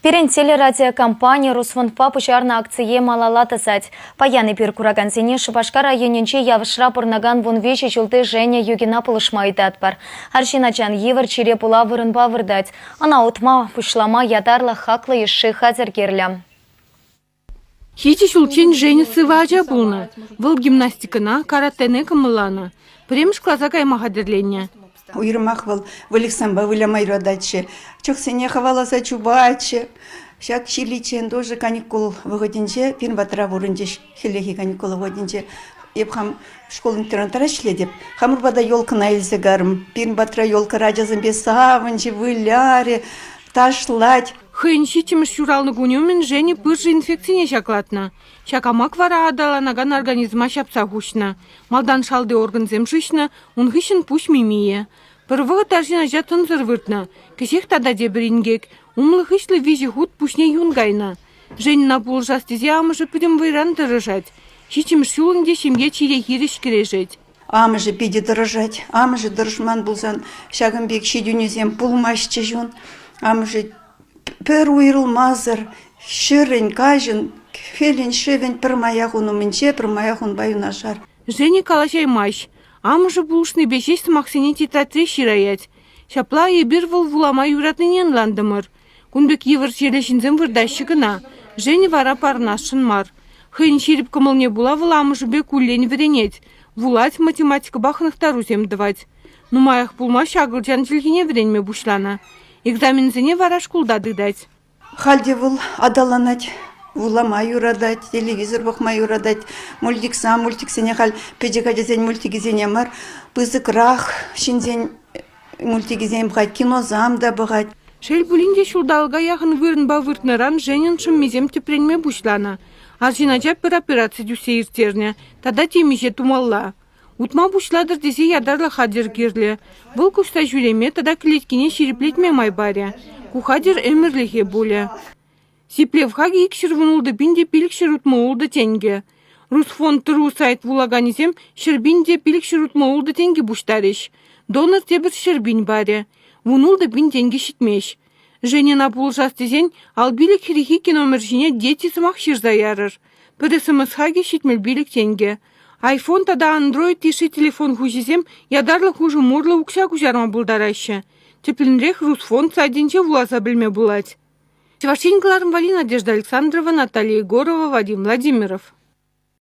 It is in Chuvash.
Пирӗн телерадиокомпани Русфондпа пуҫарнӑ акцие малалла тӑсать. Паян эпир куракансене Шупашкар районӗнчи Явӑшра пурӑнакан 13 ҫулти Женя Югина пулӑшма ыйтатпӑр. Арҫын ачан йывӑр чире пула вырӑнпа выртать. Ӑна утма пуҫлама ятарлӑ хаклӑ йышши хатӗр кирлӗ. Ҫичӗ ҫулччен Женя сывӑ ача пулнӑ. Вӑл гимнастикӑна, каратэне кӑмӑлланӑ. Пӗрремӗш класа кайма хатӗрленнӗ. Уйрӑмах вӑл выльӑхсемпе выляма юрататчӗ. Чӑхсене хӑваласа чупатчӗ. Ҫак чирличчен тоже каникул вӑхӑтӗнче пирӗн патра пурӑнчӗҫ, хӗллехи каникул вӑхӑтӗнче. Эп хам школ-интернатра ӗҫлетӗп. Хамӑр пата елкӑна илсе карӑм. Пирӗн патра елкӑра ачасемпе савӑнчӗ, вылярӗ, ташлать. Хӑйӗн ҫиччӗмӗш ҫуралнӑ кунӗ умӗн Женя пыршӑ инфекцине ҫаклатнӑ. Ҫак амак вара аталанакан организма ҫапса хуҫнӑ. Малтан шалти органсем шыҫнӑ, ун хыҫҫӑн пуҫ мимийӗ. Пӗр вӑхӑт арҫын ача тӑнсӑр выртнӑ. Кӗҫех тата тепӗр инкек. Умлӑ-хыҫлӑ виҫӗ хут пуҫне юн кайнӑ. Женьӑна пулӑшас тесе амӑшӗ пӗтӗм вӑйран тӑрӑшать. Ҫиччӗмӗш ҫул ӗнтӗ ҫемье чире хирӗҫ кӗрешет. Амӑшӗ питӗ тӑрӑшать. Амӑшӗ тӑрӑшман пулсан ҫакӑн пек ҫитӗнӳсем пулмастчӗҫ ун. Амӑшӗ пӗр уйрӑлмасӑр ҫӗрӗн-каҫӑн, хӗлӗн-ҫӑвӗн пӗрмаях ун умӗнче, пӗрмаях унпа юнашар. Женя калаҫаймасть. Амӑшӗ пулӑшнипе ҫеҫ сӑмахсене тетрадьре ҫыраять. Ҫапла эпир вӑл вулама юратнине ӑнлантӑмӑр. Кун пек йывӑр чирлӗ ҫынсем выртаҫҫӗ кӑна. Женя вара парӑнасшӑн мар. Хӑйӗн ҫирӗп кӑмӑлне пула вӑл амӑшӗпе куллен вӗренет, вулать, математикӑпа хӑнӑхтарусем тӑвать. Нумаях пулмасть акӑлчан чӗлхине вӗренме пуҫланӑ. Экзаменсене вара шкулта тытать. Халь те вӑл аталанать, вулама юратать, телевизор пӑхма юратать, мультиксем, мультиксене халь пӗчӗк ачасен мультикӗсене мар, пысӑкрах ҫынсен мультикӗсем пӑхать, киносам та пӑхать. Шел пулин те ҫулталӑка яхӑн вырӑнпа выртнӑран Женьӑн шӑммисем тӗпренме пуҫланӑ. Арҫын ача пӗр операци тӳссе ирттернӗ тата темиҫе тумалла. Утма пуҫлатӑр тесе ятарлӑ хатӗр кирлӗ. Вӑл куҫса ҫӳреме тата кӗлеткине ҫирӗплетме май парӗ. Ку хатӗр ӗмӗрлӗхе пулӗ. Сиплев хакӗ 216 пин те 566 тенкӗ. Русфонд.ру сайт вулаканӗсем 100 пин те 566 тенкӗ пуҫтарӗҫ. Донор тепӗр 100 пин парӗ. 16 пин тенкӗ ҫитмест. Женьӑна пулӑшас тесен алпилӗк хӗрӗх номер ҫине «Дети» сӑмах ҫырса ярӑр. Пӗр СМС хакӗ 75 тенкӗ. Айфон тата Android йышши телефон хуҫисем ятарлӑ хушӑм урлӑ укҫа куҫарма пултараҫҫӗ. Тӗплӗнрех Русфонд сайтӗнче вуласа пӗлме пулать. Чӑваш Ен кӑларӑм валли Надежда Александрова, Наталья Егорова, Вадим Владимиров.